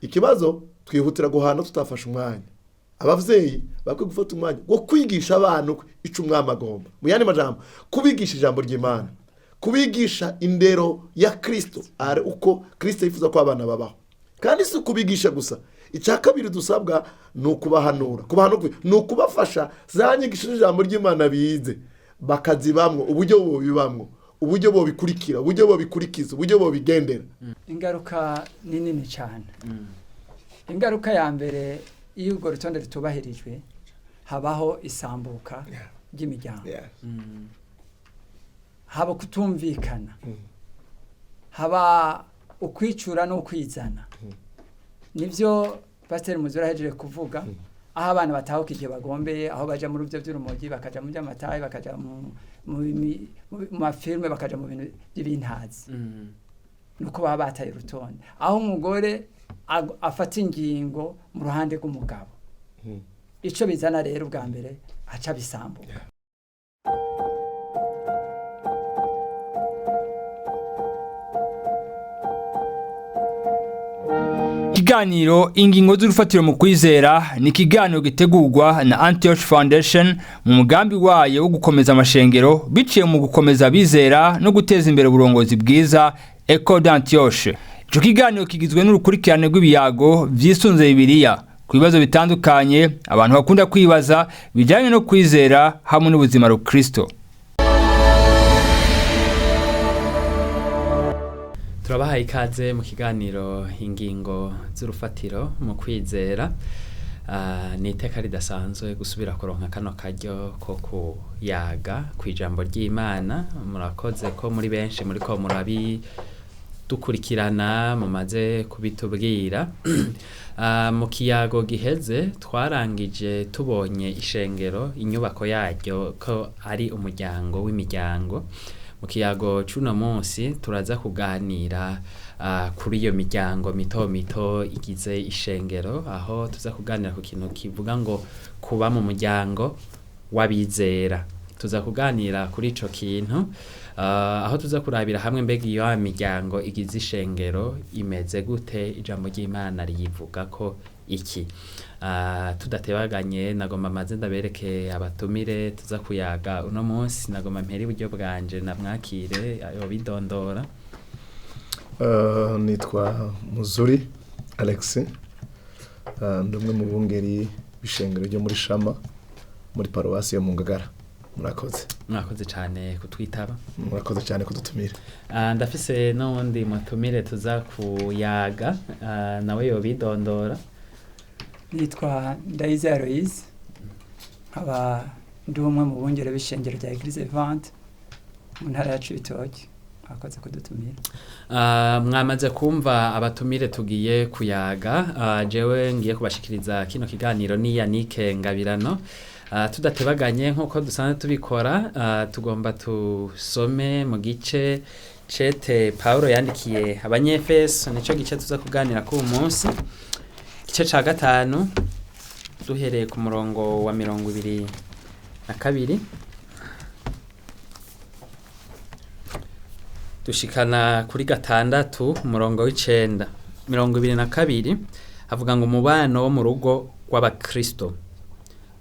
Ikibazo, twihutira guhana tutafashe umwanya. Abavyeyi bakwiye gufata umwanya wo kwigisha abana uko ico umwami agomba, mu yandi majambo kubigisha ijambo ry'Imana, kubigisha indero ya Kristo, ari uko Kristo yifuza ko abana babaho. Kandi si ukubigisha gusa, icya kabiri dusabwa ni ukubahanura. Kubahanura ni ukubafasha za nyigisho z'ijambo ry'Imana bize bakazibamwo, uburyo bobibamwo, uburyo bobikurikira, uburyo bobikurikiza, uburyo bobigendera. Ingaruka ni nini cyane. Ingaruka ya mbere, iyo urwo rutonde rutubahirijwe, habaho isambuka ry'imiryango, haba kutumvikana, haba ukwicura n'ukwizana. Nibyo Pasiteri Muzura ahejeje kuvuga, aho abana batahuka igihe bagombeye, aho baja muri byo by'urumogi, bakaja mu by'amatayi, bakaja mu mafilme, bakaja mu bintu by'ibintazi, nuko baba bataye urutonde, aho umugore afata ingingo mu ruhande rw'umugabo. Ico bizana rero, ubwa mbere aca bisambuka. Ikiganiro Ingingo z'Urufatiro mu Kwizera ni ikiganiro gitegurwa na Antioch Foundation mu mugambi wayo wo gukomeza amashengero biciye mu gukomeza abizera no guteza imbere uburongozi bwiza, Eco d'Antioche. Ico kiganiro kigizwe n'urukurikirane rw'ibiyago vyisunze Bibiliya ku bibazo bitandukanye abantu bakunda kwibaza bijyanye no kwizera hamwe n'ubuzima rukristo. Turabahaye ikaze mu kiganiro Ingingo z'Urufatiro mu Kwizera. Ni iteka ridasanzwe gusubira kuronka kano karyo ko kuyaga ku ijambo ry'Imana. Murakoze ko muri benshi muri ko murabi dukurikirana, mumaze kubitubwira. Mu kiyago giheze twarangije tubonye ishengero, inyubako yaryo, ko ari umuryango w'imiryango. Mu kiyago c'uno munsi turaza kuganira kuri iyo miryango mito mito igize ishengero, aho tuza kuganira ku kintu kivuga ngo kuba mu muryango w'abizera. Tuza kuganira kuri ico kintu, aho tuza kurabira hamwe mbega iyo ya miryango igize ishengero imeze gute, ijambo ry'Imana riyivuga ko iki. Tudatebaganye, nagomba maze ndabereke abatumire tuza kuyaga uno munsi. Nagomba mpere iburyo bwanje, namwakire bidondora. Nitwa Muzuri Alex. Ndi umwe mu bungeri b'ishengero ryo muri Shama, muri paruwasi yo mu Ngagara. Murakoze. Mwakoze cyane kutwitaba. Murakoze cyane kudutumira. Ndafise n'uwundi mutumire tuza kuyaga, nawe yobidondora. Nitwa Ndayizeye Aloise, nkaba ndi umwe mu bungere b'ishengero rya Eglise Vivante mu ntara ya Cibitoke. Mwakoze kudutumira. Mwamaze kumva abatumire tugiye kuyaga. Jewe ngiye kubashikiriza kino kiganiro ni Yannick Ngabirano. Tudatebaganye, nk'uko dusanzwe tubikora, tugomba tusome mu gice cete Paulo yandikiye Abanyefeso, nico gice tuza kuganira ku munsi, igice ca 5, duhereye ku murongo wa 22 dushikana kuri 6, umurongo w'9. 22 havuga ngo: umubano wo mu rugo rw'abakristo.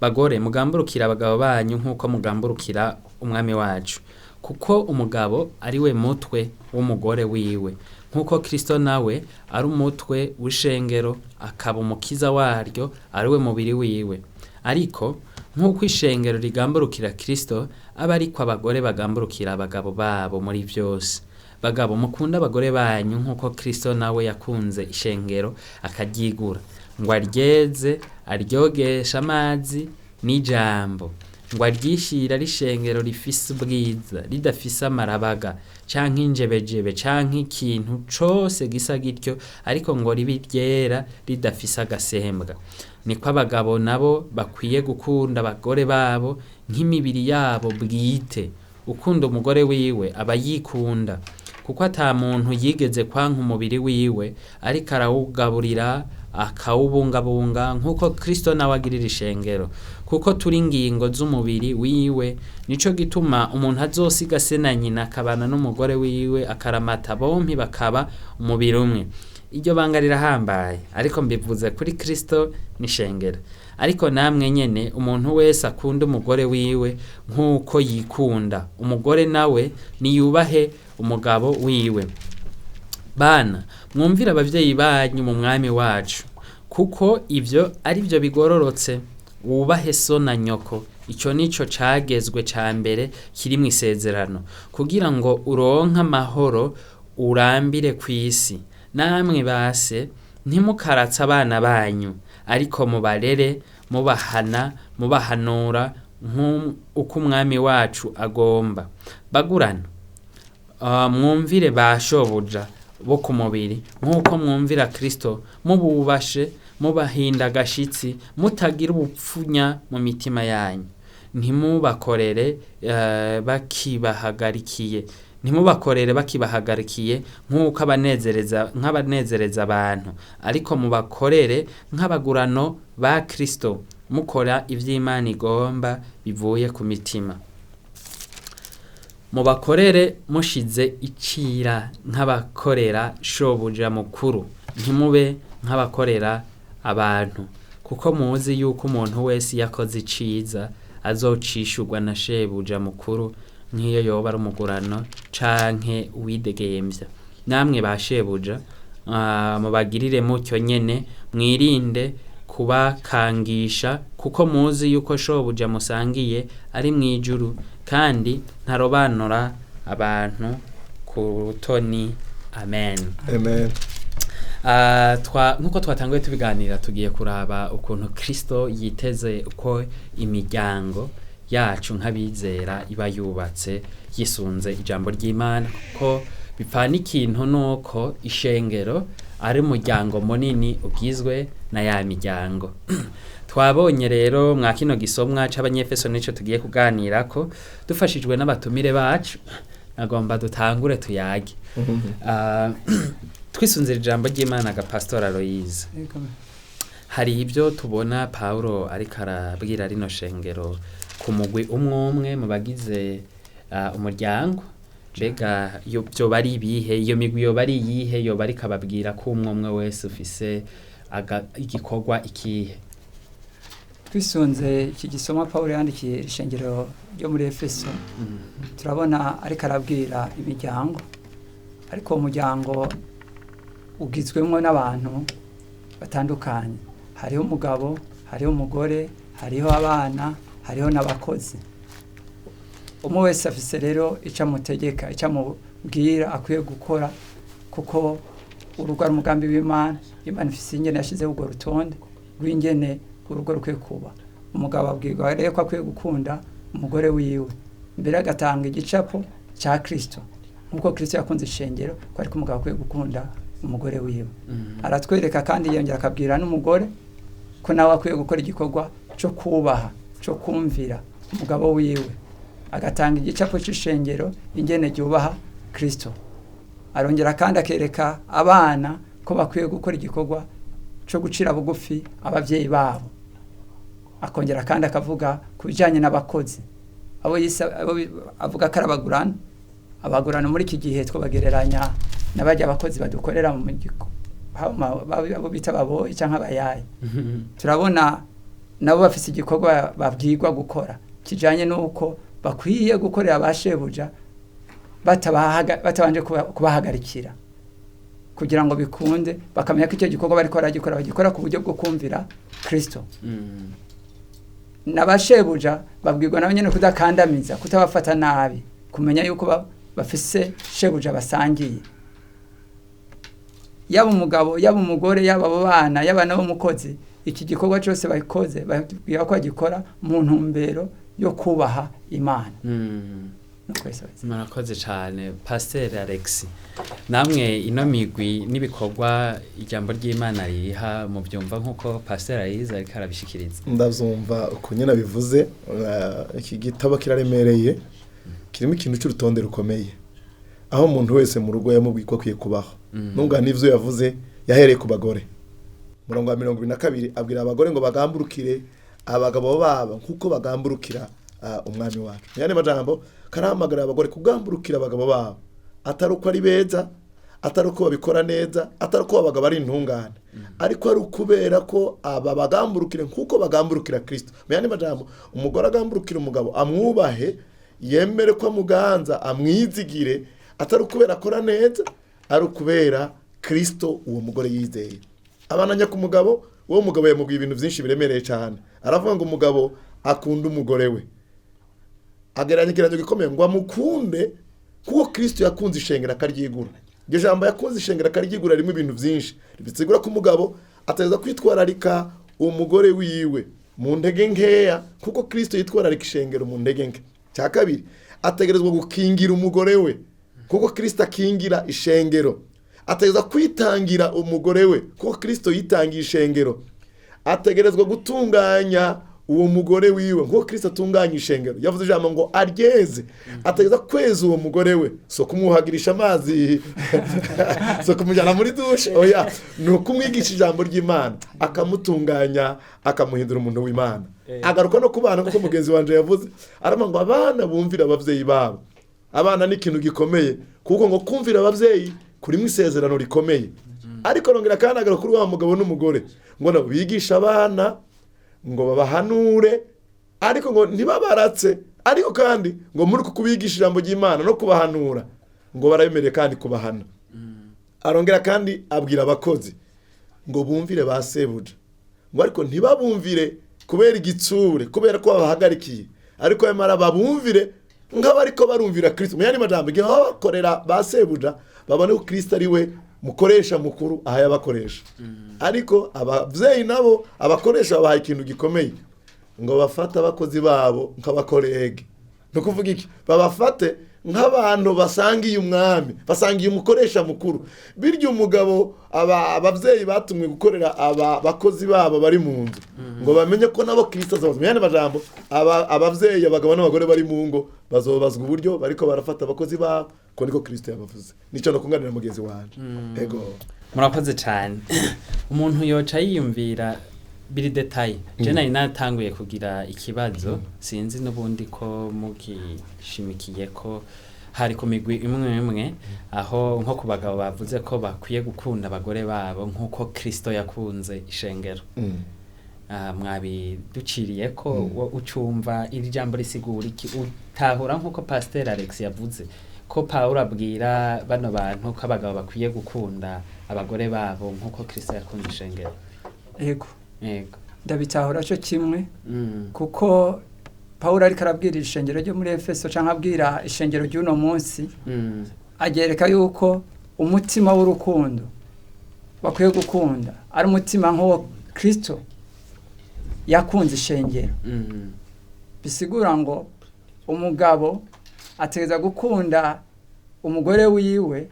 Bagore, mugamburukira abagabo banyu nk'uko mugamburukira umwami wacu, kuko umugabo ari we mutwe w'umugore wiwe, nk'uko Kristo nawe ari umutwe w'ishengero, akaba umukiza waryo, ari we mubiri wiwe. Ariko nk'uko ishengero rigamburukira Kristo, aba ariko abagore bagamburukira abagabo babo muri byose. Bagabo, mukunda abagore banyu nk'uko Kristo nawe yakunze ishengero akaryigura, ngo aryeze aryogeshe amazi n'ijambo, ngo aryishire ari ishengero rifise ubwiza, ridafise amarabaga canke injebejebe canke ikintu cose gisa gityo, ariko ngo ribe iryera ridafise agasembwa. Niko abagabo nabo bakwiye gukunda abagore babo nk'imibiri yabo bwite. Ukunda umugore wiwe aba yikunda, kuko ata muntu yigeze kwanka umubiri wiwe, ariko arawugaburira akawubungabunga, nk'uko Kristo nawe agirira ishengero, kuko turi ingingo z'umubiri wiwe. Nico gituma umuntu azosiga se na nyina akabana n'umugore wiwe akaramata, bompi bakaba umubiri umwe. Iryo banga rirahambaye, ariko mbivuze kuri Kristo n'ishengero. Ariko namwe nyene, umuntu wese akunda umugore wiwe nk'uko yikunda, umugore nawe niyubahe umugabo wiwe. Bana, mwumvire abavyeyi banyu mu mwami wacu, kuko ivyo ari byo bigororotse. Wubahe so na nyoko, ico nico cagezwe ca mbere kiri mu isezerano, kugira ngo uronke amahoro urambire ku isi. Namwe base, ntimukaratse abana banyu, ariko mubarere mubahana mubahanura uko umwami wacu agomba. Bagurana, mwumvire ba shobuja bo ku mubiri nk'uko mwumvira Kristo, mububashe, mubahinda agashitsi, mutagira ubupfunya mu mitima yanyu. Ntimubakorere bakibahagarikiye, ntimubakorere bakibahagarikiye nk'uko abanezereza, nk'abanezereza abantu, ariko mubakorere nk'abagurano ba Kristo, mukora ivy'Imana igomba bivuye ku mitima. Mubakorere mushize icira nk'abakorera shobuja mukuru, ntimube nk'abakorera abantu, kuko muzi yuko umuntu wese iyo akoze iciza azocishurwa na shebuja mukuru, nk'iyo yoba ari umugurano canke uwidegembya. Namwe ba shebuja, mubagirire mutyo nyene, mwirinde kubakangisha, kuko muzi yuko shobuja musangiye ari mw'ijuru, kandi ntarobanura abantu ku rutoni. Amen. Amen. Nkuko twatanguye tubiganira, tugiye kuraba ukuntu Kristo yiteze uko imiryango yacu nk'abizera iba yubatse yisunze ijambo ry'Imana, kuko bipfana ikintu nuko ishengero ari umuryango munini ugizwe na ya miryango. Twabonye rero mwa kino gisomwa c'Abanyefeso, nico tugiye kuganirako dufashijwe n'abatumire bacu. Nagomba dutangure tuyage twisunzira ijambo ry'Imana. Ga Pastor Aloise, hari ibyo tubona Paulo ariko arabwira rino shengero ku mugwi umwe umwe mu bagize umuryango. Mbega vyoba ari ibihe? Iyo migwi yoba ari iyihe? Yoba ariko ababwira ko umwe umwe wese ufise igikorwa ikihe? Twisunze iki gisoma Paul yandikiye ishengero ryo muri Efeso, turabona ariko arabwira imiryango, ariko uwo muryango ugizwemo n'abantu batandukanye. Hariho umugabo, hariho umugore, hariho abana, hariho n'abakozi. Umwe wese afise rero icyo amutegeka, icyo amubwira akwiye gukora, kuko urugo ari umugambi w'Imana. Imana ifise ingene yashyizeho urwo rutonde rw'ingene urugo rukwiye kuba. Umugabo abwirwa rero ko akwiye gukunda umugore wiwe, mbere agatanga igicapo cya Kristo, nk'uko Kristo yakunze ishengero, ko ariko umugabo akwiye gukunda umugore wiwe. Aratwereka kandi yongera akabwira n'umugore ko nawe akwiye gukora igikorwa cyo kubaha, cyo kumvira umugabo wiwe, agatanga igicapo cy'ishengero ingene ryubaha Kristo. Arongera kandi akereka abana ko bakwiye gukora igikorwa cyo gucira bugufi ababyeyi babo. Akongera kandi akavuga ku bijyanye n'abakozi, abo avuga ko ari abagurano. Abagurano muri iki gihe twabagereranya n'abajya abakozi badukorera mu abo bita ababoyi cyangwa abayayi. Turabona nabo bafite igikorwa babwirwa gukora kijyanye n'uko bakwiye gukorera ba shebuja batabanje kubahagarikira, kugira ngo bikunde bakamenya ko icyo gikorwa bariko baragikora, bagikora ku buryo bwo kumvira Kristo. N'abashebuja babwirwa nabo nyene kudakandamiza, kutabafata nabi, kumenya yuko bafise shebuja basangiye. Yaba umugabo, yaba umugore, yaba abo bana, yaba n'abo mukozi, iki gikorwa cyose bakoze babwira ko bagikora mu ntumbero yo kubaha Imana. Murakoze cyane, Pasiteri Alex. Namwe ino migwi n'ibikorwa ijambo ry'Imana ririha, mubyumva nk'uko Pasiteri Aloise ariko arabishikiriza? Ndabyumva uko nyine abivuze. Iki gitabo kiraremereye, kirimo ikintu cy'urutonde rukomeye, aho umuntu wese mu rugo yamubwiye ko akwiye kubaho. Nubwo n'ibyo yavuze yahereye ku bagore, murongo wa 22 abwira abagore ngo bagamburukire abagabo babo nk'uko bagamburukira umwami wacu. Mu yandi majambo, karahamagara abagore kugamburukira abagabo babo, atari uko ari beza. Atari uko babikora neza, atari uko abagabo ari intungane, ariko ari ukubera ko aba bagamburukire nk'uko bagamburukira Kristo. Mu yandi majambo, umugore agamburukira umugabo, amwubahe, yemere ko amuganza, amwizigire, atari ukubera akora neza, ari ukubera Kristo uwo mugore yizeye. Abananya ku mugabo, uwo mugabo yamubwiye ibintu byinshi biremereye cyane. Aravuga ngo umugabo akunda umugore we, agereranya ikirango gikomeye ngo amukunde kuko Kristo yakunze ishengero akaryigura. Iryo jambo yakunze ishengero akaryigura ririmo ibintu byinshi bisigura ko umugabo ateza kwitwararika umugore wiwe mu ntege nkeya kuko Kristo yitwararika ishengero mu ntege nke. Cya kabiri, ategerezwa gukingira umugore we kuko Kristo akingira ishengero. Ategerezwa kwitangira umugore we kuko Kristo yitangiye ishengero. Ategerezwa gutunganya uwo mugore wiwe nkuko Kristo atunganya ishengero. Yavuze ijambo ngo aryeze. Ategerezwa kweza uwo mugore we, so kumwuhagirisha amazi, so kumujyana muri dushe, oya, ni ukumwigisha ijambo ry'Imana, akamutunganya, akamuhindura umuntu w'Imana. Agaruka no ku bana kuko mugenzi wanje yavuze, aravuga ngo abana bumvira abavyeyi babo. Abana ni ikintu gikomeye kuko ngo kumvira abavyeyi kuri mu isezerano rikomeye. Ariko rongera kandi agaruka kuri wa mugabo n'umugore ngo nabo bigisha abana, ngo babahanure, ariko ngo ntibabaratse, ariko kandi ngo muri uku kubigisha ijambo ry'Imana no kubahanura ngo barabemereye kandi kubahana. Arongera kandi abwira abakozi ngo bumvire ba sebuja, ngo ariko ntibabumvire kubera igitsure, kubera ko babahagarikiye, ariko yamara babumvire nk'abariko barumvira Kristo. Mu yandi majambo, igihe baba bakorera ba sebuja babone ko Kristo ari we mukoresha mukuru aha yabakoresha. Ariko abavyeyi nabo abakoresha babahaye ikintu gikomeye, ngo bafate abakozi babo nk'abakorege. Ni ukuvuga iki? Babafate nk'abantu basangiye umwami, basangiye umukoresha mukuru. Birya umugabo, abavyeyi batumwe gukorera aba bakozi babo bari mu nzu, ngo bamenye ko nabo Kristo azabaza. Mu yandi majambo, abavyeyi, abagabo n'abagore bari mu ngo bazobazwa uburyo bariko barafata abakozi babo, ko niko Kristo yabavuze. Nico no kunganira mugenzi wanje. Ego. Murakoze cyane. Umuntu yoca yiyumvira biri detail. Je nari natanguye kugira ikibazo, sinzi n'ubundi ko mugishimikiye ko hari ku migwi imwe imwe, aho nko ku bagabo bavuze ko bakwiye gukunda abagore babo nk'uko Kristo yakunze ishengero. Mwabiduciriye ko ucumva iri jambo risigura iki, utahura nk'uko Pasteur Alex yavuze ko Paulo abwira bano bantu ko abagabo bakwiye gukunda abagore babo nk'uko Kristo yakunze ishengero. Yego. Yego. Ndabitahura cyo kimwe, kuko Paulo ariko arabwira ishengero ryo muri Efeso canke abwira ishengero ry'uno munsi, agereka yuko umutima w'urukundo bakwiye gukunda ari umutima nk'uwo Kristo yakunze ishengero. Bisigura ngo umugabo ategereza gukunda umugore wiwe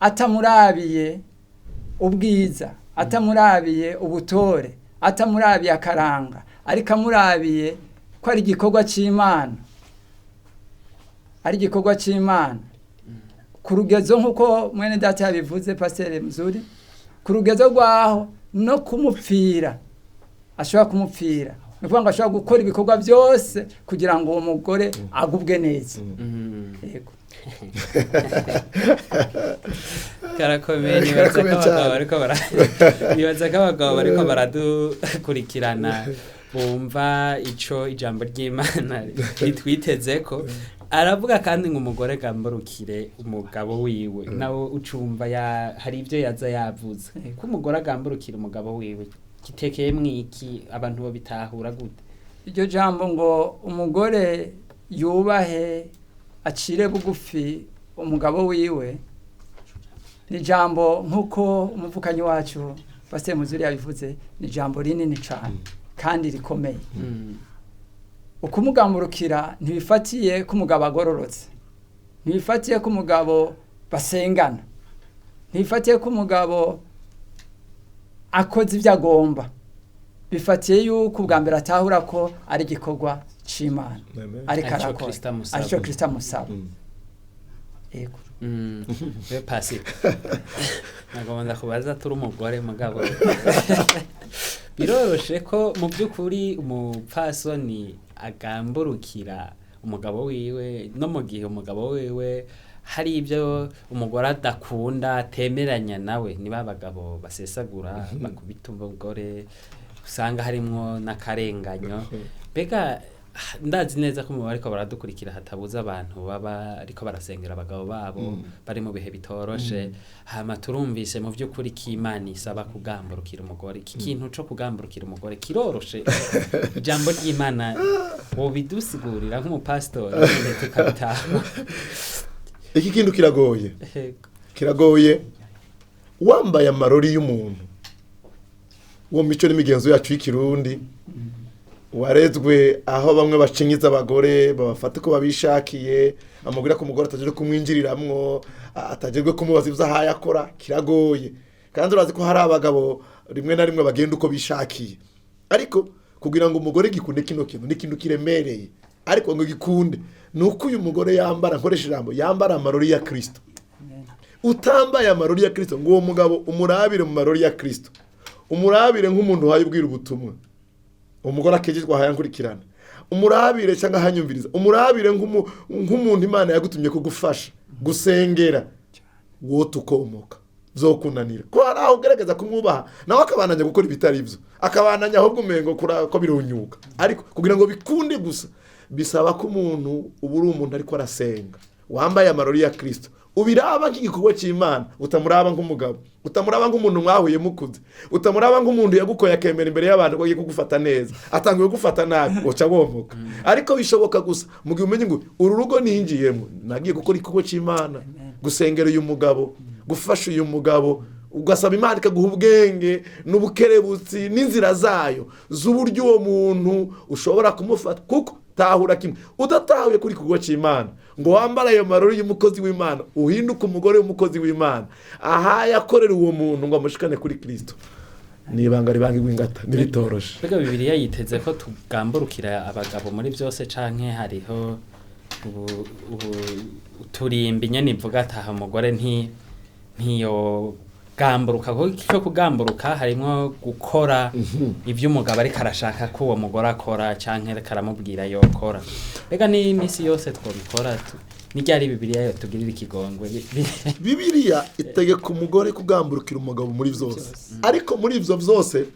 atamurabiye ubwiza, atamurabiye ubutore, atamurabiye akaranga, ariko amurabiye ko ari igikorwa cy'Imana, ari igikorwa cy'Imana ku rugezo nk'uko mwene data yabivuze Pasteur Mzuri, ku rugezo rwaho no kumupfira ashobora kumupfira. Ni ukuvuga ngo ashobora gukora ibikorwa byose kugira ngo uwo mugore agubwe neza. Yego. Karakomeye. Nibaza ko Karakomeye abagabo cyane. Nibaza ko abagabo bariko baradukurikirana bumva ico ijambo ry'Imana ritwiteze ko aravuga, kandi ngo umugore agamburukire umugabo wiwe, nawe ucumva ya hari ibyo yaza yavuze ko umugore agamburukira umugabo wiwe kitekeye mwiki, abantu bo bitahura gute? Iryo jambo ngo umugore yubahe acire bugufi umugabo wiwe ni ijambo, nk'uko umuvukanyi wacu Pasteur Muzuri yabivuze, ni ijambo rinini cyane kandi rikomeye. Ukumugamburukira ntibifatiye ko umugabo agororotse, ntibifatiye ko umugabo basengana, ntibifatiye ko umugabo akoze ibyo agomba, bifatiye yuko ubwa mbere atahura ko ari igikorwa c'Imana Amen. ariko Arico arakora, Kristo amusaba. arico Kristo amusaba. Yego. We pasi nagomba ndakubaza, turi umugore mugabo biroroshe ko mu by'ukuri umupfasoni agamburukira umugabo wiwe no mu gihe umugabo wiwe Hari ibyo umugore adakunda, atemeranya nawe, niba abagabo basesagura, bakubita umugore, usanga harimwo n'akarenganyo. Mbega ndazi neza ko mu bariko baradukurikira hatabuza abantu baba ariko barasengera abagabo babo bari mu bihe bitoroshe. Hama turumvise mu by'ukuri ko Imana isaba kugamburukira umugore. Iki kintu co kugamburukira umugore kiroroshe? Ijambo ry'Imana wobidusigurira nk'umupasitori nyene tukabitaha? Iki kintu kiragoye, kiragoye. Wambaye amarori y'umuntu uwo mico n'imigenzo yacu y'ikirundi warezwe, aho bamwe bacinyiza abagore, babafata uko babishakiye, amubwira ko umugore atajejwe kumwinjiriramwo, atajejwe kumubaza ibyo ahaye akora, kiragoye. Kandi urazi ko hari abagabo rimwe na rimwe bagenda uko bishakiye. Ariko kugira ngo umugore gikunde kino kintu, ni ikintu kiremereye, ariko ngo gikunde ni uko uyu mugore yambara, nkoresha ijambo, yambara amarori ya Kristo. Utambaye amarori ya Kristo ngo uwo mugabo umurabire mu marori ya Kristo, umurabire nk'umuntu uhaye ubwira ubutumwa, umugore akejejwe ahayankurikirana, umurabire cyangwa ahanyumviriza, umurabire nk'umuntu Imana yagutumye kugufasha gusengera, wowe tukomoka zokunanira ko hari aho ugerageza kumwubaha, nawe akabananya gukora ibitari byo, akabananya ahubwo umengo ko birunyuka. Ariko kugira ngo bikunde gusa bisaba ko umuntu uba uri umuntu ariko arasenga, wambaye amarori ya Kristo, ubiraba nk'igikorwa cy'Imana, utamuraba nk'umugabo, utamuraba nk'umuntu mwahuye mukuze, utamuraba nk'umuntu yagukoye akemera imbere y'abantu ko agiye kugufata neza, atanguye kugufata nabi, uca womoka. Ariko bishoboka gusa mu gihe umenye ngo uru rugo ninjiyemo nagiye gukora igikorwa cy'Imana, gusengera uyu mugabo, gufasha uyu mugabo, ugasaba Imana ikaguha ubwenge n'ubukerebutsi n'inzira zayo z'uburyo uwo muntu ushobora kumufata. Kuko tahura kimwe, udatahuye kuri igikorwa cy'Imana ngo wambare ayo marori y'umukozi w'Imana, uhinduke umugore w'umukozi w'Imana aha yakorera uwo muntu ngo amushikane kuri Kristo, ni ibanga ribangirwa ingata, ntibitoroshe. Mbega Bibiliya yiteze ko tugamburukira abagabo muri byose, canke hariho ubu uturimbi nyene ivuga ataha umugore ntiyo gamburuka? Kuko icyo kugamburuka harimwo gukora ibyo umugabo ariko arashaka ko uwo mugore akora canke ariko aramubwira yokora. Mbega n'iminsi yose twobikora? Ni ryari Bibiliya yotugirira ikigongwe? Bibiliya itegeka umugore kugamburukira umugabo muri byose, ariko muri ibyo byose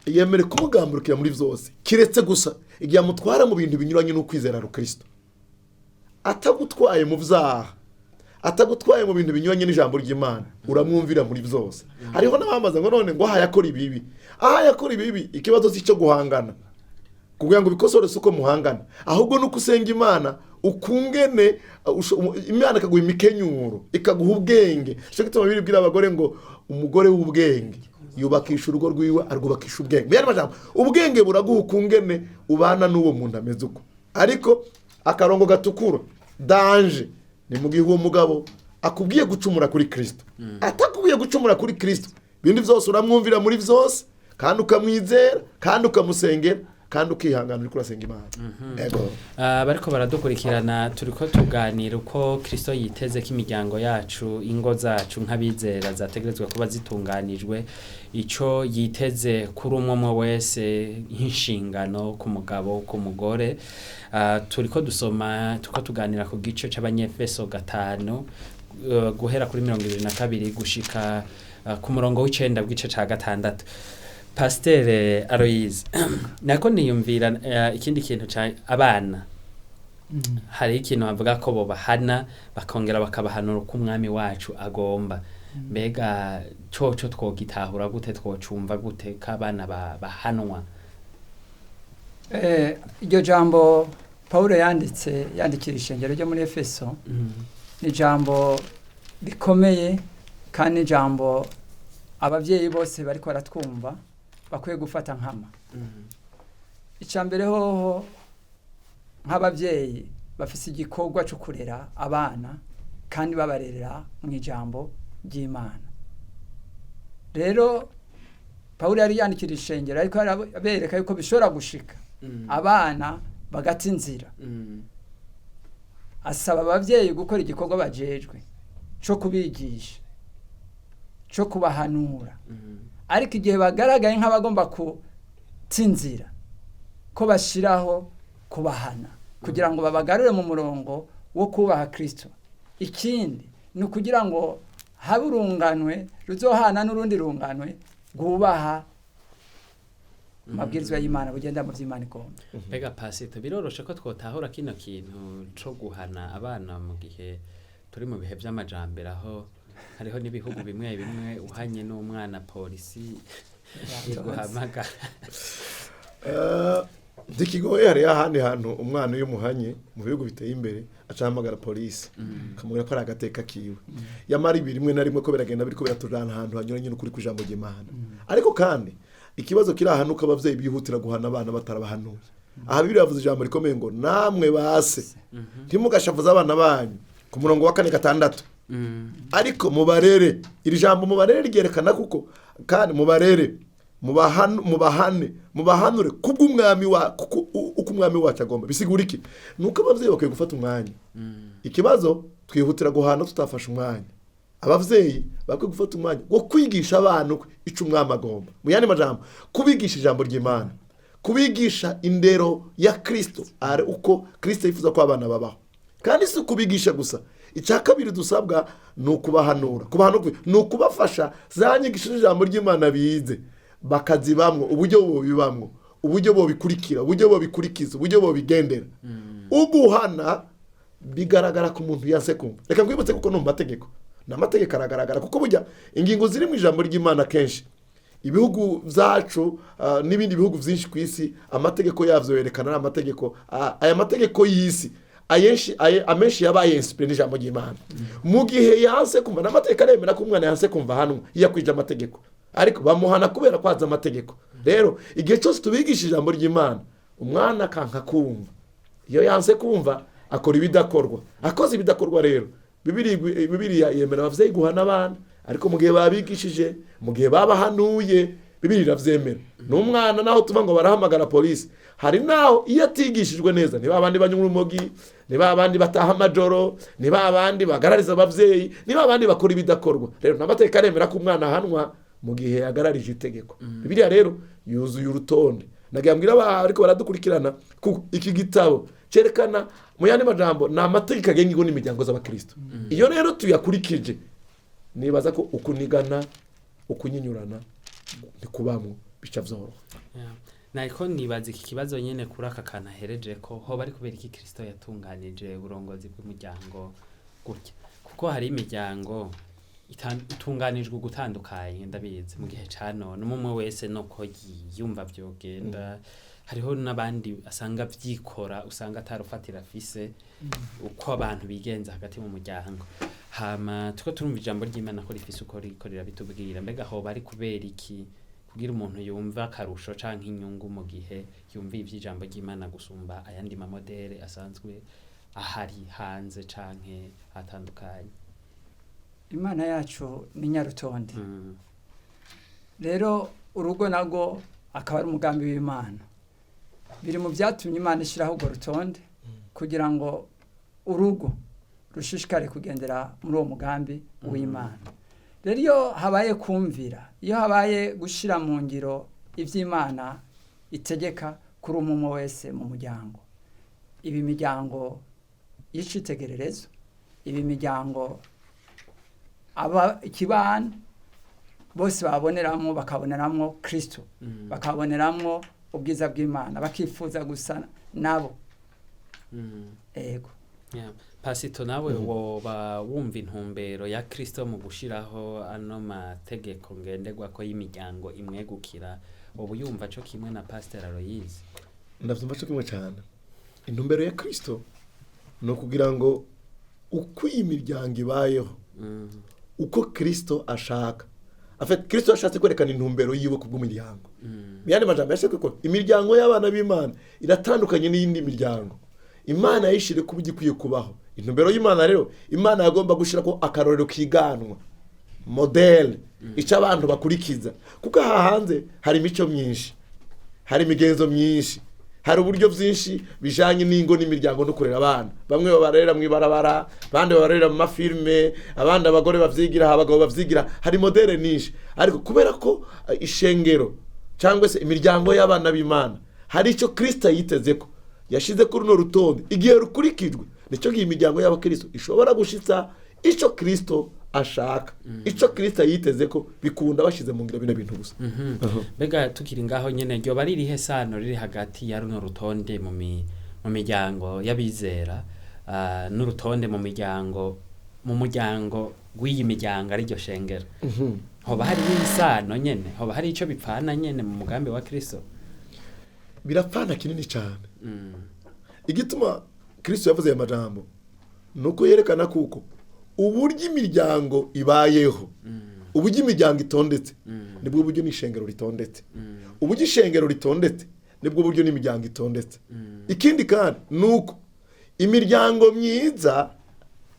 yemere kumugamburukira muri byose kiretse gusa igihe amutwara mu bintu binyuranye n'ukwizera Kristo. Atagutwaye mu byaha, atagutwaye mu bintu binyuranye n'ijambo ry'Imana, uramwumvira muri byose. Hariho n'abambaza ngo none ngo aha yakora ibibi, aha yakora ibibi, ikibazo si icyo guhangana kugira ngo ubikosore, si uko muhangana, ahubwo nuko usenga Imana ukungene Imana ikaguha imikenyuro, ikaguha ubwenge. Cyo gituma Bibiliya ibwira abagore ngo umugore w'ubwenge yubakisha urugo rwiwe, arwubakisha ubwenge. Mu yandi majambo, ubwenge buraguha ukungene ubana n'uwo muntu ameze uko. Ariko akarongo gatukura, danger, ni mu gihe uwo mugabo akubwiye gucumura kuri Kristo. Atakubwiye gucumura kuri Kristo, ibindi byose uramwumvira muri byose, kandi ukamwizera, kandi ukamusengera, kandi ukihangana uriko urasenga Imana. Ego. Bariko baradukurikirana, turiko tuganira uko Kristo yiteze ko imiryango yacu, ingo zacu nk'abizera zategerezwa kuba zitunganijwe, ico yiteze kuri umwe umwe wese nk'inshingano ku mugabo, ku mugore. Turiko dusoma, turiko tuganira ku gice c'Abanyefeso 5, guhera kuri 22 gushika ku murongo w'icenda w'igice ca 6. Pasiteri Aloyize, nako niyumvira ikindi kintu ca abana. Hari ikintu bavuga ko bobahana, bakongera bakabahanura uko umwami wacu agomba. Mbega coco twogitahura gute, twocumva gute ko abana bahanwa? Iryo jambo Paulo yanditse yandikira ishengero ryo muri Efeso ni ijambo rikomeye, kandi ijambo ababyeyi bose bariko baratwumva bakwiye gufata nkama. Icya mbere hoho, nk'ababyeyi bafise igikorwa cyo kurera abana kandi babarerera mu ijambo ry'Imana. Rero Paulo yari yandikira ishengero ariko arabereka yuko bishobora gushika abana bagata inzira. Asaba ababyeyi gukora igikorwa bajejwe cyo kubigisha, cyo kubahanura, ariko igihe bagaragaye nk'abagomba guta inzira, ko bashiraho kubahana kugira ngo babagarure mu murongo wo kubaha Kristo. Ikindi ni ukugira ngo habe urunganwe ruzohana n'urundi runganwe rwubaha amabwirizwa y'Imana, bugenda mu vy'Imana igomba. Mbega pasito, biroroshe ko twotahura kino kintu co guhana abana mu gihe turi mu bihe vy'amajambere, aho hariho n'ibihugu bimwe bimwe uhanye n'umwana polisi iguhamagara? Ntikigoye. Hariyo ahandi hantu umwana iyo umuhanye mu bihugu biteye imbere acahamagara polisi, akamubwira ko ari agateka kiwe. Yamara ibi rimwe na rimwe ko biragenda biriko biratujana ahantu hanyuranye n'ukuri kw'ijambo ry'Imana. Ariko kandi ikibazo kiri aha nuko abavyeyi bihutira guhana abana batarabahanuye. Aha Bibiliya yavuze ijambo rikomeye ngo: "Namwe base, ntimugashavuze abana banyu", ku murongo wa 4 6, "ariko mubarere." Iri jambo "mubarere" ryerekana kuko kandi mubarere, mubahane, mubahanure kubw'umwami wa kuko uko umwami wacu agomba. Bisigura iki? Nuko abavyeyi bakwiye gufata umwanya. Ikibazo, twihutira guhana tutafashe umwanya. Abavyeyi bakwiye gufata umwanya wo kwigisha abana ico umwami agomba, mu yandi majambo kubigisha ijambo ry'Imana, kubigisha indero ya Kristo, ari uko Kristo yifuza ko abana babaho. Kandi si ukubigisha gusa, icya kabiri dusabwa ni ukubahanura. Kubahanura ni ukubafasha za nyigisho z'ijambo ry'Imana bize bakazibamwo, uburyo bobibamwo, uburyo bobikurikira, uburyo bobikurikiza, uburyo bobigendera. Uguhana bigaragara ku muntu yanse kumva. Reka nkwibutse, kuko no mu mategeko, ni amategeko aragaragara, kuko burya ingingo ziri mu ijambo ry'Imana kenshi ibihugu byacu n'ibindi bihugu byinshi ku isi amategeko yabyo yerekana ari amategeko, aya mategeko y'isi ayenshi amenshi yabaye inspiré n'ijambo ry'Imana. Mu gihe yanse kumva, n'amategeko aremera ko umwana yanse kumva ahanwa iyo akwije amategeko, ariko bamuhana kubera kwaza amategeko. Rero igihe cyose tubigisha ijambo ry'Imana, umwana akanka kumva, iyo yanse kumva akora ibidakorwa. Akoze ibidakorwa rero, Bibiliya yemera abavyeyi guhana abana, ariko mu gihe babigishije, mu gihe babahanuye, Bibiliya iravyemera. N'umwana naho tuva ngo barahamagara polisi, hari naho iyo atigishijwe neza, ni babandi banywa urumogi, ni babandi bataha amajoro, ni babandi bagarariza abavyeyi, ni babandi bakora ibidakorwa. Rero n'amategeko aremera ko umwana ahanwa mu gihe yagararije itegeko. Bibiliya rero yuzuye urutonde. Nagira mbwira ariko baradukurikirana kuko iki gitabo cerekana, mu yandi majambo, ni amategeko agenga ingo n'imiryango z'abakristo. Iyo rero tuyakurikije, nibaza ko ukunigana, ukunyinyurana ntikubamwo, bica vyoroha. Yeah. Nariko nibaza iki kibazo nyene kuri aka kantu ahereje ko hoba ari kubera iki Kristo yatunganije uburongozi bw'umuryango gutya, kuko hari imiryango itunganijwe ugutandukanye. Ndabizi mu gihe ca none umwe umwe wese nuko yiyumva vyogenda. Hariho n'abandi asanga vyikora, usanga atarufatira afise uko abantu bigenza hagati mu muryango. Hama tuko turumva ijambo ry'Imana ko rifise uko riko rirabitubwira. Mbega hoba ari kubera iki kugira umuntu yumva akarusho canke inyungu mu gihe yumva ivy'ijambo ry'Imana gusumba ayandi mamodere asanzwe ahari hanze canke atandukanye? Imana yacu ni nyarutonde. Rero urugo narwo akaba ari umugambi w'Imana. Biri mu byatumye Imana ishyiraho urwo rutonde kugira ngo urugo rushishikare kugendera muri uwo mugambi w'Imana. Rero iyo habaye kumvira, iyo habaye gushyira mu ngiro iby'Imana itegeka kuri umwe umwe wese mu muryango, ibi miryango y'icitegererezo, ibi miryango aba ikibano bose baboneramo, bakaboneramo Kristo, bakaboneramo ubwiza bw'Imana, bakifuza gusa nabo. Ego. Yeah. Pasito, nawe woba wumva intumbero ya Kristo mu gushiraho ano mategeko ngenderwako y'imiryango imwegukira, ubu yumva co kimwe na Pastor Aloyize? Ndavyumva co kimwe cyane. Intumbero ya Kristo ni ukugira ngo uko iyi miryango ibayeho uko Kristo ashaka. Afite Kristo yashatse kwerekana intumbero yiwe ku bw'umuryango. Mu yandi majambo, yashatse ko imiryango y'abana b'Imana iratandukanye n'iyindi miryango. Imana yishire kuba igikwiye kubaho. Intumbero y'Imana rero, Imana yagomba gushira ko akarorero kiganwa, modèle ico abantu bakurikiza, kuko aha hanze hari imico myinshi, hari imigenzo myinshi, hari uburyo byinshi bijanye n'ingo n'imiryango no kurera abana. Bamwe babarera mu ibarabara, abandi babarera mu mafilme, abandi abagore bavyigira, abagabo bavyigira. Hari modèle nyinshi, ariko kubera ko ishengero cyangwa se imiryango y'abana b'Imana hari icyo Kristo yiteze ko yashize kuri runo rutonde, igihe rukurikijwe. Nicyo gihe imiryango y'abakristo ishobora gushitsa icyo Kristo ashaka, icyo Kristo yiteze ko bikunda bashyize mu ngiro bino bintu gusa. Mbega tukiri ngaho nyene, ryoba ririhe sano riri hagati ya runo rutonde mu miryango y'abizera n'urutonde mu muryango w'iyi miryango ariryo shengero? Hoba hariho isano nyene? Hoba hari ico bipfana nyene mu mugambi wa Kristo? Birapfana kinini cyane. Igituma Kristo yavuze aya majambo ni uko yerekana kuko uburyo imiryango ibayeho, uburyo imiryango itondetse, nibwo buryo n'ishengero ritondetse. Uburyo ishengero ritondetse nibwo buryo n'imiryango itondetse. Ikindi kandi ni uko imiryango myiza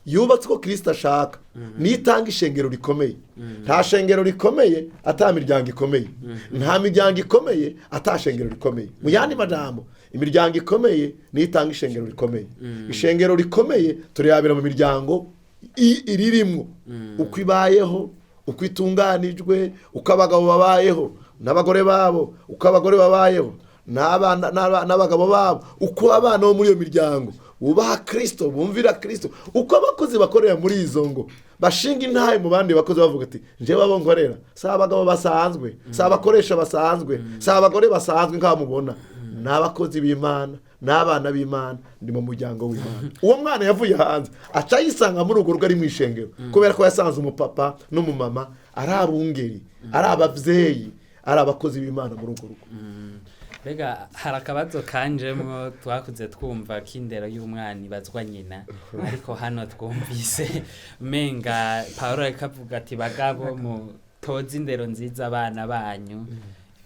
yubatse uko Kristo ashaka niyo itanga ishengero rikomeye. Nta shengero rikomeye ata miryango ikomeye, nta miryango ikomeye ata shengero rikomeye. Mu yandi majambo, imiryango ikomeye niyo itanga ishengero rikomeye. Ishengero rikomeye turiyabira mu miryango iririmwo, uko ibayeho, uko itunganijwe, uko abagabo babayeho n'abagore babo, uko abagore babayeho n'abana n'abagabo babo, uko abana bo muri iyo miryango bubaha Kristo, bumvira Kristo, uko abakozi bakorera muri izo ngo bashinga intahe mu bandi bakozi bavuga ati: "Njyewe abo nkorera si abagabo basanzwe, si abakoresha basanzwe, si abagore basanzwe nk'aho mubona, ni abakozi b'Imana, n'abana b'Imana, ndi mu muryango w'Imana." Uwo mwana yavuye hanze aca yisanga muri urwo rugo ari mu ishengero kubera ko yasanze umupapa n'umumama ari abungeri, ari ababyeyi, ari abakozi b'Imana muri urwo rugo. Mbega hari akabazo kanjemwo: twakuze twumva ko indero y'umwana ibazwa nyina, ariko hano twumvise menga Paul ariko avuga ati: "Bagabo, mutoze indero nziza abana banyu."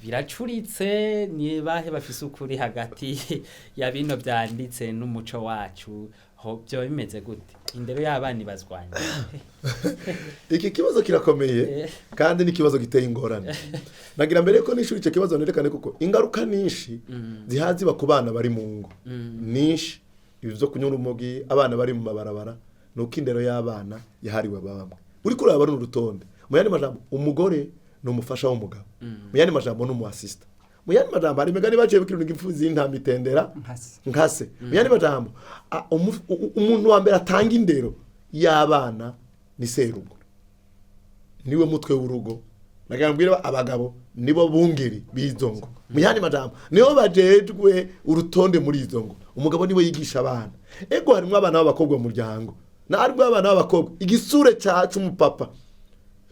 Biracuritse. Ni bahe bafise ukuri hagati ya bino vyanditse n'umuco wacu? Ho byoba bimeze gute? Indero y'abana ibazwa nyina? Iki kibazo kirakomeye kandi ni ikibazo giteye ingorane. Nagira mbere ko nishuri icyo kibazo nerekane kuko ingaruka nyinshi zihaza ku bana bari mu ngo nyinshi, ibi byo kunyura urumogi, abana bari mu mabarabara, ni uko indero y'abana yahariwe bamwe. Uri kuraba runo rutonde, mu yandi majambo umugore ni umufasha w'umugabo, mu yandi majambo ni umu assistant. Mu yandi majambo hari imigani baciye bikirunga imfuzi y'intama itendera Nkase. Nkase. Mu yandi majambo, umuntu wa mbere atanga indero y'abana ni serugo, niwe mutwe w'urugo. Nagira mbwira abagabo, nibo bungeri b'izo ngo. Mu yandi majambo nibo bajejwe urutonde muri izo ngo. Umugabo niwe yigisha abana. Ego, harimo abana b'abakobwa mu muryango, na harimo abana b'abakobwa, igisure cyacu umupapa,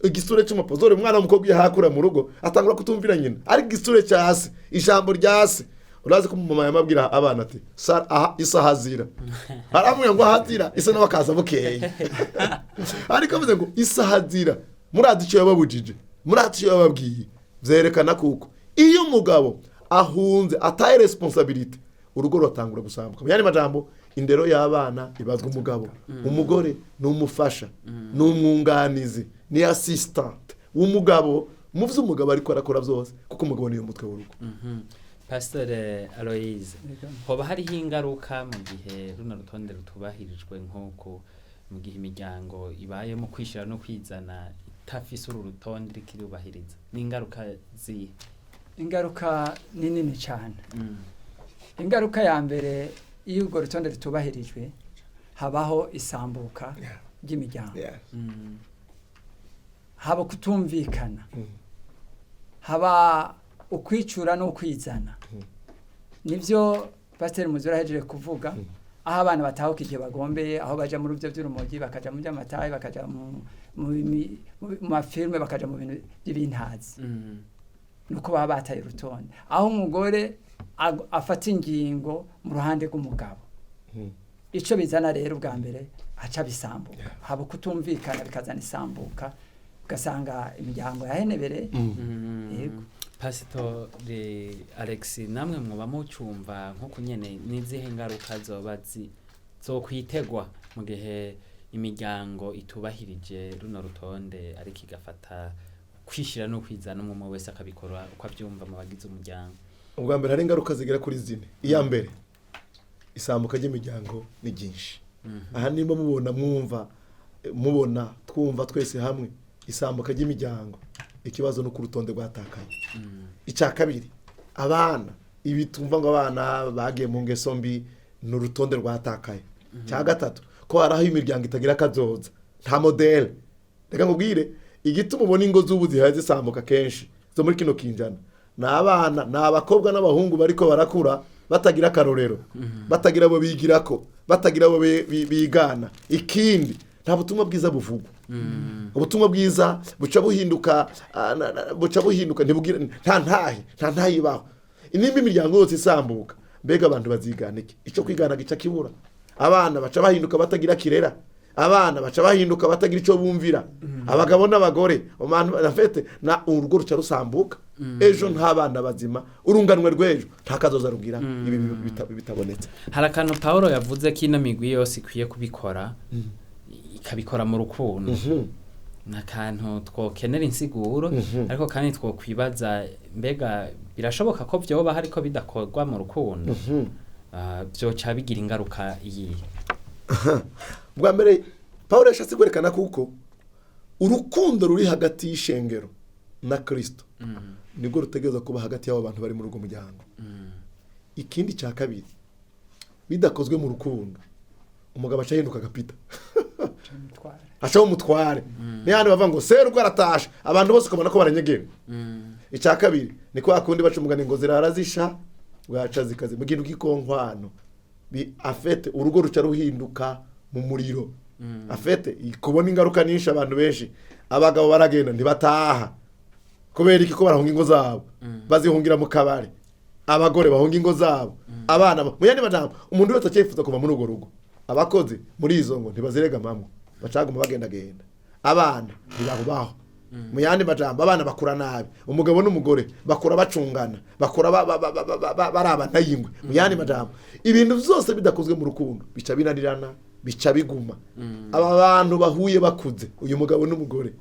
igisure cy'umupapa zore. Umwana w'umukobwa iyo hakura mu rugo atangura kutumvira nyina, ariko igisure cya se, ijambo rya se. Urazi ko mama yamabwira abana ati: "Aha isaha zira." Aramubwira ngo ahazira isa nawe akaza bukeye, ariko avuze ngo isaha zira, murazi icyo yababujije, murazi icyo yababwiye. Byerekana kuko iyo umugabo ahunze, ataye responsabilité, urugo ruratangura gusambuka. Mu yandi majambo, indero y'abana ibazwa umugabo. Umugore ni umufasha, ni umwunganizi, ni assistant w'umugabo mu byo umugabo ariko arakora byose, kuko umugabo niyo mutwe w'urugo. Pastor Aloise, hoba hariho ingaruka mu gihe runo rutonde rutubahirijwe, nk'uko mu gihe imiryango ibaye mu kwishira no kwizana itafise uru rutonde iriko irubahiriza? Ni ingaruka zihe? Ingaruka ni nini cyane. Ingaruka ya mbere, iyo urwo rutonde rutubahirijwe habaho isambuka ry'imiryango, haba kutumvikana, haba ukwicura n'ukwizana. Nibyo Pasiteri Muzura ahejeje kuvuga, aho abana batahuka igihe bagombeye, aho baja muri byo by'urumogi, bakaja mu by'amatayi, bakaja mu mafilme, bakaja mu bintu by'ibintazi, nuko baba bataye urutonde, aho umugore afata ingingo mu ruhande rw'umugabo. Ico bizana rero, ubwa mbere haca bisambuka, haba kutumvikana, bikazana isambuka, ugasanga imiryango yahenebere. Yego. Pasitori Alex, namwe muba mucumva nkuko nyene, n'izihe ngaruka zoba zokwitegwa mu gihe imiryango itubahirije runo rutonde, ariko igafata kwishira no kwizana, umwe umwe wese akabikora uko avyumva mu bagize umuryango? Ubwa mbere, hari ingaruka zigera kuri zine. Iya mbere, isambuka ry'imiryango ni ryinshi. Aha nimba mubona, mwumva, mubona, twumva twese hamwe isambuka ry'imiryango, ikibazo ni uko urutonde rwatakaye. Icya kabiri, abana, ibi tumva ngo abana bagiye mu ngeso mbi, ni urutonde rwatakaye. Cya gatatu, ko hari aho imiryango itagira akazoza, nta modèle. Reka nkubwire igituma ubona ingo z'ubu zihaye zisambuka kenshi zo muri kino kinjana: ni abana, ni abakobwa n'abahungu bariko barakura batagira akarorero, batagira abo bigirako, batagira abo bigana. Ikindi, nta butumwa bwiza buvugwa. Ubutumwa bwiza buca buhinduka, buca buhinduka, ntibugire nta ntahe ibaho. Nimba imiryango yose isambuka, mbega abantu bazigana iki? Icyo kwigana gica kibura. Abana baca bahinduka batagira kirera, abana baca bahinduka batagira icyo bumvira, abagabo n'abagore. Abantu bafite na urugo ruca rusambuka. Ejo nta bana bazima, urunganwe rw'ejo nta kazoza rugira ibi bitabonetse. Hari akantu Paul yavuze ko ino migwi yose ikwiye kubikora, ikabikora mu rukundo. Ni akantu twokenera insiguro, ariko kandi twokwibaza: mbega birashoboka ko vyoba ariko bidakorwa mu rukundo? Vyoca bigira ingaruka iyihe? Bwa mbere, Paul yashatse kwerekana kuko urukundo ruri hagati y'ishengero na Kirisito nibwo rutegereza kuba hagati y'abo bantu bari muri urwo muryango. Ikindi cya kabiri, bidakozwe mu rukundo, umugabo aca ahinduka agapita. Mutware. Acaho umutware. Ni hano bavuga ngo serugo aratashe, abantu bose ukabona ko baranyegewe. Icya kabiri, ni kwa kundi baca umugani ngo zirara zisha bwaca zikaze mu kintu k'ikonkwano. Afete urugo ruca ruhinduka mu muriro. Afete kubona ingaruka nyinshi, abantu benshi, abagabo baragenda ntibataha. Kubera iki? Ko barahunga ingo zabo, bazihungira mu kabari. Abagore bahunga ingo zabo, abana mu yandi majambo, umuntu wese acyifuza kuva muri urwo rugo. Abakozi muri izo ngo ntibaziregamamwo, bacaguma bagendagenda. Abana ntibahubaho. Mu yandi majambo, abana bakura nabi, umugabo n'umugore bakura bacungana, bakura barabana y'ingwe. Mu yandi majambo, ibintu byose bidakozwe mu rukundo bica binanirana, bica biguma. Aba bantu bahuye bakuze, uyu mugabo n'umugore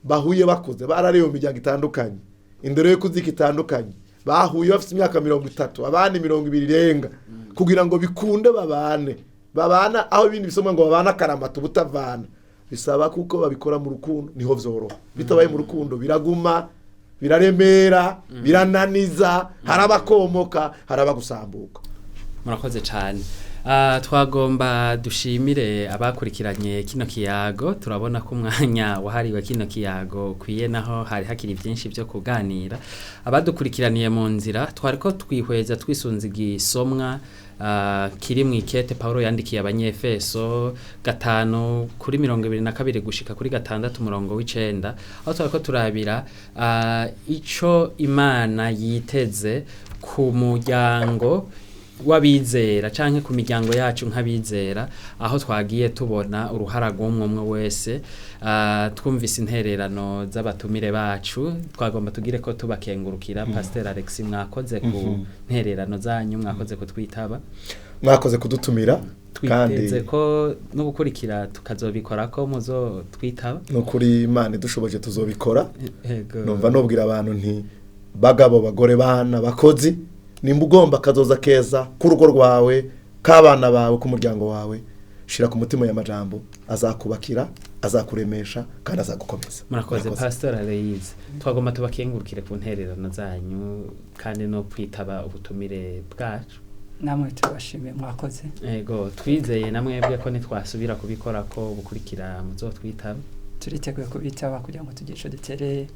bahuye bakuze, barareba mu miryango itandukanye, indero yo kuzika itandukanye, bahuye bafite imyaka 30, abandi 20 irenga, kugira ngo bikunde babane, babana aho ibindi bisomwa ngo babane akaramata ubutavana, bisaba kuko babikora mu rukundo, niho vyoroha. Bitabaye mu rukundo biraguma, biraremera, birananiza, hari abakomoka, hari abagusambuka. Murakoze cyane. Twagomba dushimire abakurikiranye kino kiyago. Turabona ko umwanya wahariwe kino kiyago ukwiye, naho hari hakiri byinshi byo kuganira. Abadukurikiraniye mu nzira, twari ko twihweza twisunze igisomwa kiri mu ikete Paulo yandikiye Abanyefeso 5:22 gushika kuri 6:9, aho twari ko turabira ico Imana yiteze ku muryango w'abizera canke ku miryango yacu nk'abizera, aho twagiye tubona uruhara rw'umwe umwe wese. Twumvise intererano z'abatumire bacu. Twagomba tugire ko tubakengurukira. Pasteur Alex, mwakoze ku ntererano zanyu, mwakoze kutwitaba. Mwakoze kudutumira kandi. Twiteze ko n'ubukurikira tukazobikora ko muzo twitaba. No kuri Imana idushoboje tuzobikora. Yego. Numva nobwira abantu nti: bagabo, bagore, bana, bakozi, nimba ugomba kazoza keza k'urugo rwawe, k'abana bawe, k'umuryango wawe, shira ku mutima y'amajambo azakubakira, azakuremesha kandi azagukomeza. Murakoze, Pastor Aloise. Twagomba tubakengurukire ku ntererano zanyu kandi no kwitaba ubutumire bwacu. Namwe tubashimiye, mwakoze. Ego, twizeye na mwebwe ko nitwasubira kubikora ko bukurikira muzotwitaba. Turiteguye kubitaba kugira ngo tugire ico dutereye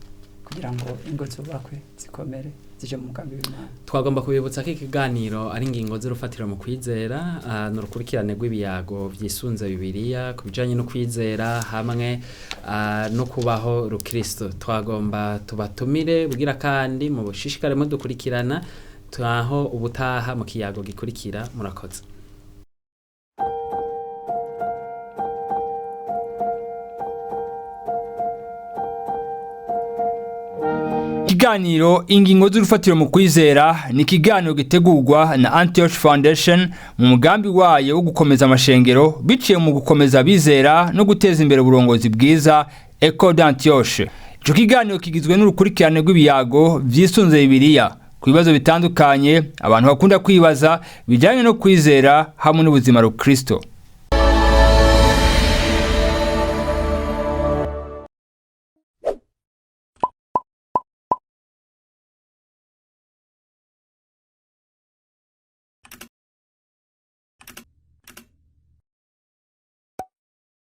kugira ngo ingo zubakwe, zikomere, zije mu mugambi w'Imana. Twagomba kubibutsa ko ikiganiro ari ingingo z'urufatiro mu kwizera, ni urukurikirane rw'ibiyago byisunze Bibiliya ku bijanye no kwizera hamwe no kubaho rukristo. Twagomba tubatumire bugira kandi mu bushishikare mudukurikirana twaho ubutaha mu kiyago gikurikira. Murakoze. Ikiganiro Ingingo z'urufatiro mu kwizera ni ikiganiro gitegurwa na Antioch Foundation mu mugambi wayo wo gukomeza amashengero biciye mu gukomeza abizera no guteza imbere uburongozi bwiza, Eco d'Antioche. Ico kiganiro kigizwe n'urukurikirane rw'ibiyago vyisunze Bibiliya ku bibazo bitandukanye abantu bakunda kwibaza bijyanye no kwizera hamwe n'ubuzima rukristo.